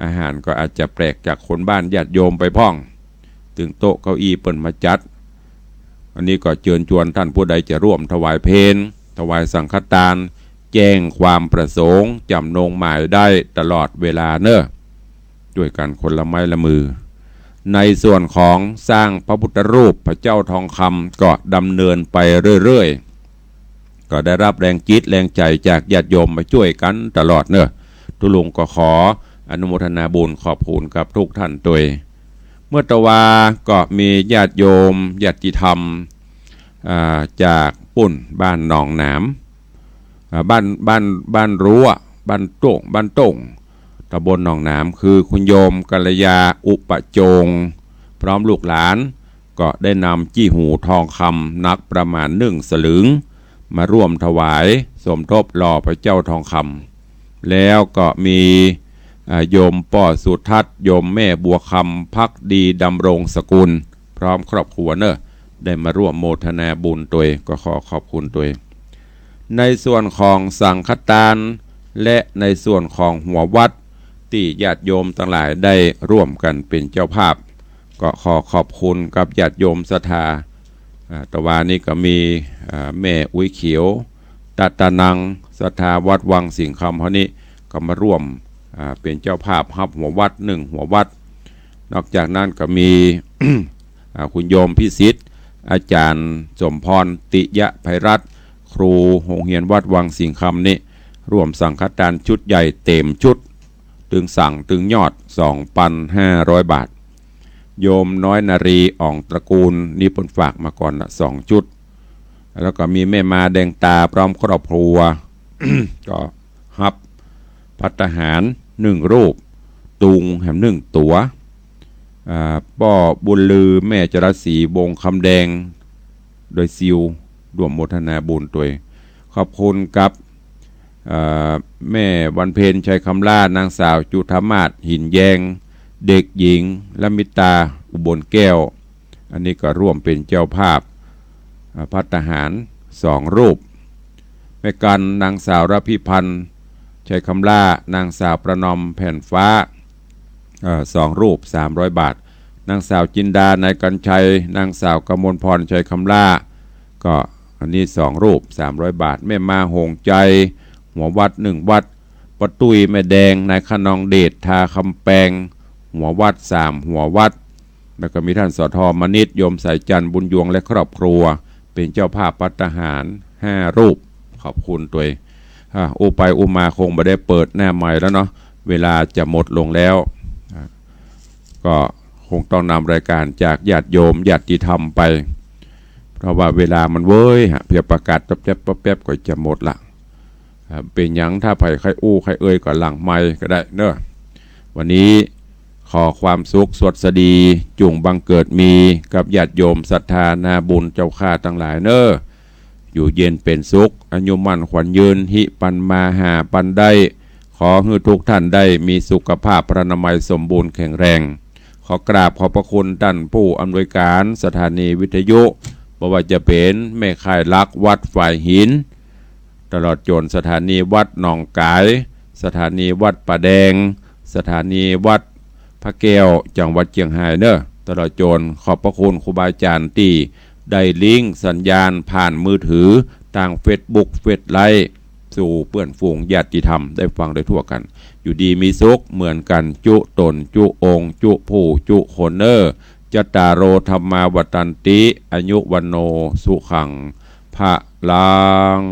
อาหารก็อาจจะแปลกจากคนบ้านญาติโยมไปพ่อง ตึงโต๊ะเก้าอี้เปิ้นมาจัด อันนี้ก็เจิญจวนต้านผู้ใดจะร่วมถวายเพล ถวายสังฆตาน แจ้งความประสงค์ จ๋ำนงหมายได้ตลอดเวลาเน่อ ตวยกั๋นคนละไม้ละมือ ในส่วนของสร้างพระพุทธรูปพระเจ้าทองคำก็ดำเนินไปเรื่อยๆ ก็ได้รับแรงจิตแรงใจ๋จากญาติโยมมาจ้วยกั๋นตลอดเน่อ ตุ๊ลุงก็ขออนุโมทนาบุญขอบคุณกับทุกท่านตวย เมื่อตะวาก็มีญาติโยมญาติธรรม อ่า จาก ปุ้น บ้านหนองหนาม อ่า บ้าน บ้าน บ้านรั้ว บ้านโต้ง บ้านโต้ง ตำบลหนองหนาม คือคุณโยมกัลยา อุปโจง พร้อมลูกหลาน ก็ได้นำจี้หูทองคำหนักประมาณหนึ่งสลึง มาร่วมถวายสมทบหล่อพระเจ้าทองคำ แล้วก็มี อ่า โยมป้อสุทัศน์ โยมแม่บัวคำ ภักดีดำรงสกุล พร้อมครอบครัวเนอะ ได้มาร่วมโมทนาบุญตวย ก็ขอขอบคุณตวย ในส่วนของสังฆทาน และในส่วนของหัววัด ตี้ญาติโยมตังหลายได้ร่วมกั๋นเป๋นเจ้าภาพ ก็ขอขอบคุณกับญาติโยมศรัทธา อ่า ตะวานี้ก็มี อ่า แม่อุ๊ยเขียว ตัตตานัง ศรัทธาวัดวังสิงห์คำ เฮานี้ก็มาร่วม อ่า เป๋นเจ้าภาพฮับหัววัดหนึ่งหัววัด นอกจากนั้นก็มี อ่า คุณโยมพิสิทธิ์ อาจ๋ารย์สมพร ติยะไพรัตน์ ครูโฮงเฮียนวัดวังสิงห์คำนี้ ร่วมสังฆทานชุดใหญ่เต๋มชุด ตึงสังตึงยอด สองปันห้าร้อยบาท โยมน้อยนารี อ่องตระกูล นี่เปิ้นฝากมาก่อนละ สองชุด แล้วก็มีแม่มาแดงตาพร้อมครอบครัว ก็ฮับภัตตาหารหนึ่งรูป ตุงแหมหนึ่งตั๋ว อ่า ป้อบุญลือ แม่จรัสศรี วงคำแดง โดยซิว ร่วมโมทนาบุญตวย ขอบคุณกับ เอ่อ แม่วันเพ็ญ ชัยคำล่า นางสาวจุฑามาศ หินแยง เด็กหญิง ลมิตา อุบลแก้ว อันนี้ก็ร่วมเป๋นเจ้าภาพ อ่า ภัตตาหารสองรูป แม่กัน นางสาวรพิพันธ์ ชัยคำล่า นางสาวประนอม แผ่นฟ้า เอ่อ สองรูป สามร้อยบาท นางสาวจินดา นายกรรชัย นางสาวกมลพร ชัยคำล่า ก็อันนี้สองรูป สามร้อยบาท แม่มา หงส์ใจ หัววัดหนึ่งวัด ป้อตุ้ย แม่แดง นายคะนองเดช ทาคำแปง หัววัดสามหัววัด แล้วก็มีท่าน สท. มนิษฐ์ โยมสายจันทร์ บุญยวง และครอบครัว เป๋นเจ้าภาพภัตตาหารห้ารูป ขอบคุณตวย อ่า อู้ไปอู้มาคงบ่ได้เปิดหน้าใหม่แล้วเนาะ เวลาจะหมดลงแล้ว อ่า ก็คงต้องนำรายการจากญาติโยมญาติธรรมไป เพราะว่าเวลามันเว้ยฮะ เพียงประกาศแป๊บๆๆๆ ก็จะหมดละ อ่า เป๋นหยังถ้าใผใค่อู้ใค่เอ่ยก็หลังไมค์ก็ได้เนอะ วันนี้ขอความสุขสวัสดีจุ่งบังเกิดมีกับญาติโยมศรัทธานาบุญเจ้าข้าตังหลายเนอะ อยู่เย็นเป๋นสุข อายุมั่นขวัญยืน ฮิปันมาหาปันได้ ขอหื้อทุกท่านได้มีสุขภาพพรรณนามัยสมบูรณ์แข็งแรง ขอกราบขอบพระคุณท่านผู้อำนวยการสถานีวิทยุ บ่ว่าจะเป๋นแม่ค่ายหลักวัดฝายหิน ตลอดจ๋นสถานีวัดหนองก๋าย สถานีวัดป่าแดง สถานีวัดพระแก้ว จังหวัดเจียงฮายเนอะ ตลอดจ๋นขอบพระคุณครูบาอาจ๋ารย์ตี้ได้ลิงก์สัญญาณผ่านมือถือตางเฟซบุ๊ก เฟซไลฟ์ สู่เปื้อนฝูงญาติธรรมได้ฟังโดยทั่วกั๋น อยู่ดีมีสุขเหมือนกั๋นจุ๊ต๋นจุ๊องค์จุ๊ผู้จุ๊คนเนอะ จัตตาโร ธัมมา วัฑฒันติ อายุ วัณโณ สุขัง พะลัง